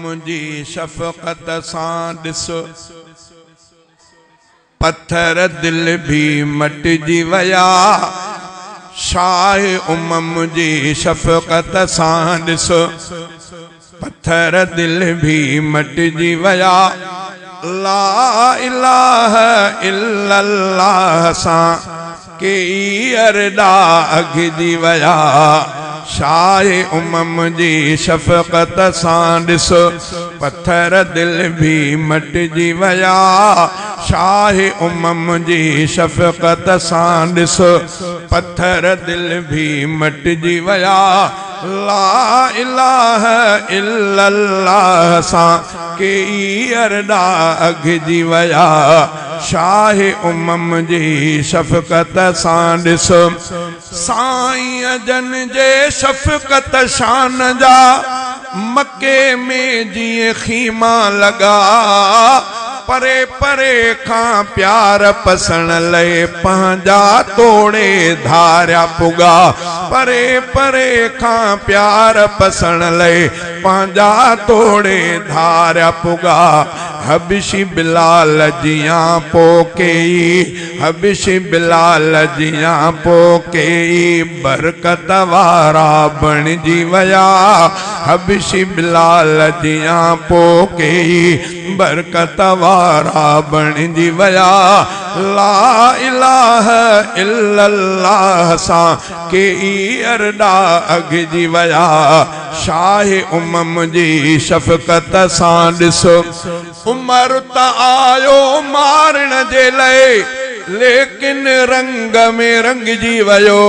امم جي شفقت سان ڏس. پٿر دل به مٽجي ويا. شاهه امم جي شفقت سان ڏس. پٿر دل به مٽجي ويا. لا اله الا الله سان ڪيئي ارڏا اگهجي ويا. شاهه امم جي شفقت سان ڏس. پٿر دل به مٽجي ويا. شاهه امم جي شفقت سان ڏس. پٿر دل به مٽجي ويا. لا اله الا الله سان ڪيئي ارڏا اگهجي ويا. شاهه امم جي شفقت سان ڏس. سائين جن جي شفقت شان جا مڪي ۾ جيئن خيما لڳا. پري پري کان پيار پسڻ لئي پنهنجا توڙي ڌاريا پڳا. پري پري کان پيار پسڻ لئي پنهنجا توڙي ڌاريا پڳا. حبشي بلال جيان پوکيئي، حبشي بلال جيان پوکيئي، برڪت وارا بڻجي ويا. حبشي بلال جيان پوکيئي، برڪت وارا بڻجي ويا. لا اله الا الله سان ڪيئي ارڏا اگهجي ويا. شاهه امم جي شفقت سان ڏس. عمر ته آيو مارڻ جي لئي، ليڪن رنگ ۾ رنگجي ويو.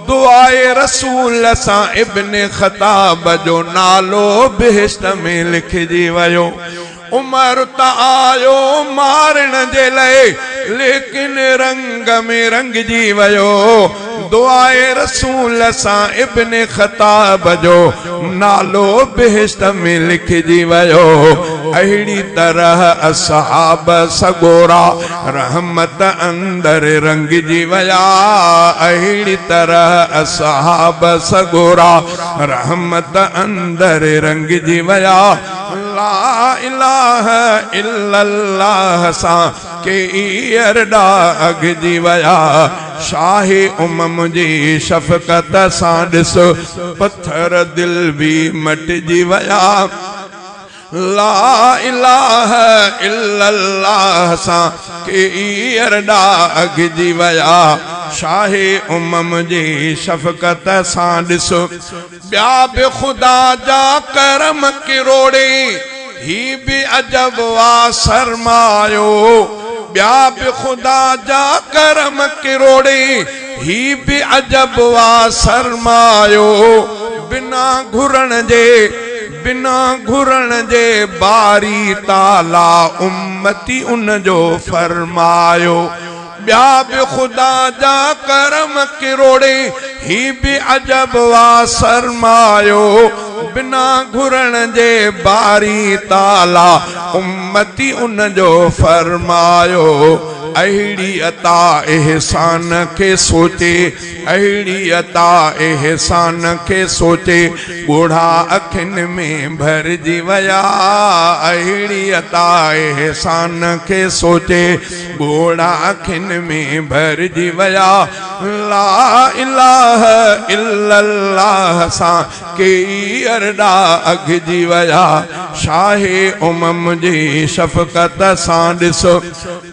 دعاء رسول سان ابن خطاب جو نالو بهشت ۾ لکجي ويو. عمر ته آيو مارڻ جي لئي، ليڪن رنگ ۾ رنگجي ويو. دعاء رسول سان ابن خطاب جو نالو بهشت ۾ لکجي ويو. اهڙي طرح اصحاب سڳورا رحمت اندر رنگجي ويا. اهڙي طرح اصحاب سڳورا رحمت اندر رنگجي ويا. لا اله الا الله سان ڪيئي ارڏا اگهجي ويا. شاهه امم جي شفقت سان ڏس پٿر دل به مٽجي ويا. لا اله الا الله سان ڪيئي ارڏا اگهجي ويا. شاهه امم جي شفقت سان ڏس. ٻيا به خدا جا ڪرم ڪروڙين، هي به عجب آ سرمايو. ٻيا به خدا جا ڪرم ڪروڙين، هي به عجب آ سرمايو. بنا گهرڻ جي، بنا گهرڻ جي باري تعاليٰ امتي ان جو فرمايو. ٻيا به خدا جا ڪرم ڪروڙين، هي به عجب آ سرمايو. بنا گهرڻ جي باري تعاليٰ امتي ان جو فرمايو. اهڙي عطا احسان کي سوچي، اهڙي عطا احسان کي سوچي، ڳوڙها اکين ۾ ڀرجي ويا. اهڙي عطا احسان کي سوچي، ڳوڙها اکين ۾ ڀرجي ويا. لا اله الا الله سان ڪيئي ارڏا اگهجي ويا. شاهه امم جي شفقت سان ڏس.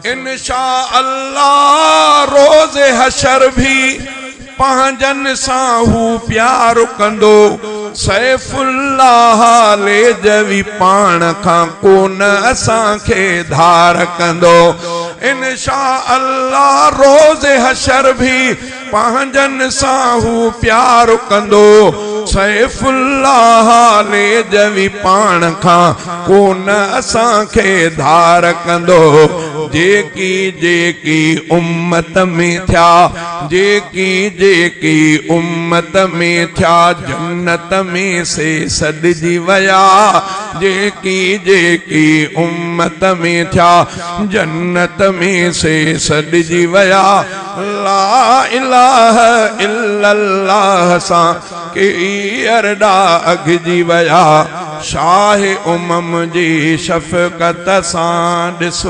انشاء الله روز حشر ڀي پنهنجن سان هو پيار ڪندو. سيف الله ليجوي پاڻ کان ڪونه اسان کي ڌار ڪندو. انشاء الله روز حشر ڀي پنهنجن سان هو پيار ڪندو. سيف الله ليجوي پاڻ کان ڪونه اسان کي ڌار ڪندو. جيڪي جيڪي امت ۾ ٿيا، جيڪي جيڪي امت ۾ ٿيا، جنت ۾ سي سڏجي ويا. جيڪي جيڪي امت ۾ ٿيا، جنت ۾ سي سڏجي ويا. لا اله الا الله سان ڪيئي ارڏا اگهجي ويا. شاهه امم جي شفقت سان ڏس.